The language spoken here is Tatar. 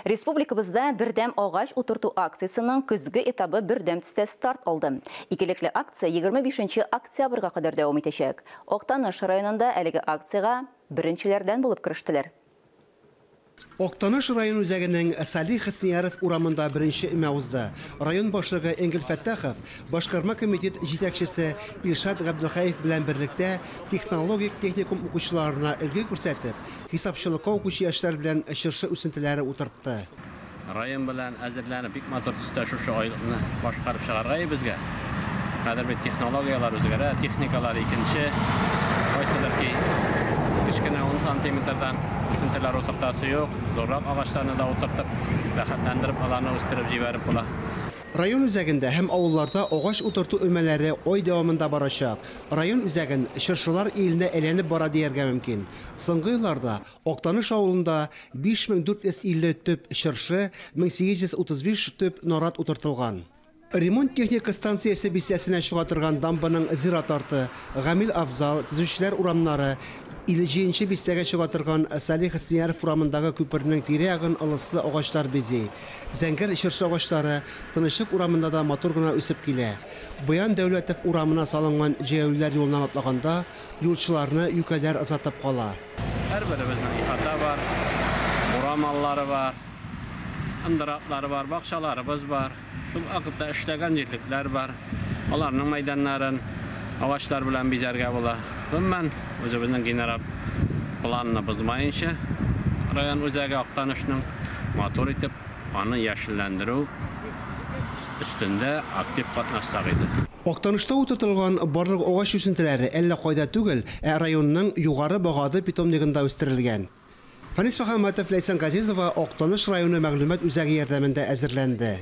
Республикабызда бердәм агач утырту акциясенең көзге этабы бердәм төстә старт алды. Игелекле акция 25 октябрьгә кадәр дәвам итәчәк. Актаныш районында әлеге акциягә беренчеләрдән булып керештеләр. Актаныш район үзәгенең Салих Хөснияров урамында беренче өмә узды. Район башлыгы Энгель Фәттахов, башкарма комитет җитәкчесе Илшат Габделхәев белән берлектә технологик техникум укучыларына өлге күрсәтеп, хисапчылыкка укучы яшьләр белән чыршы үсентеләре утыртты. Район белән әзерләнеп, бик матур төстә шушы айлыкны башкарып чыгарга безгә. Хәзер бит технологияләр үзгәрә, техникалар икенче. Кайсыдыр ки кечкенә 10 сантиметрдан үсентеләр утыртасы юк, зуррак агачларны да утыртып, рәхәтләндереп аларны үстереп җибәреп була. Район үзәгендә һәм авылларда агач утырту өмәләре ай дәвамында барачак. Район үзәген чыршылар иленә әйләнеп бара дияргә мөмкин. Соңгы елларда Актаныш авылында 5450 төп чыршы, 1835 төп нарат утыртылган. Ремонт техника станциясе бистәсенә чыга торган дамбаның зират арты, Гамил Афзал, Төзүчеләр урамнары, 57 бистәгә чыга торган Салих Хөснияров урамындагы күпернең тирә-ягын ылыслы агачлар бизи. Зәңгәр чыршы агачлары Тынычлык урамында да матур гына үсеп килә. Баян Дәүләтов урамына салынган җәяүлеләр юлыннан атлаганда, юлчыларны юкәләр озатып кала. Һәрберебезнең ихата бар, урам аллары бар, ындыраклары бар, бакчаларыбыз бар. Шул вакытта эшләгән җирлекләр бар. Аларның мәйданнарын агачлар белән бизәргә була. Гомумән, үзебезнең генераль планны бозмаенча, район үзәге Актанышның матур итеп аны яшелләндерү өстендә актив катнашсак иде. Актанышта утыртылган барлык агач үсентеләре әллә кайда түгел, ә районның Югары Богады питомнигында үстерелгән. Фәнис Мөхәммәтов, Ләйсән Газизова, Актаныш районы мәгълүмат үзәге ярдәмендә әзерләнде.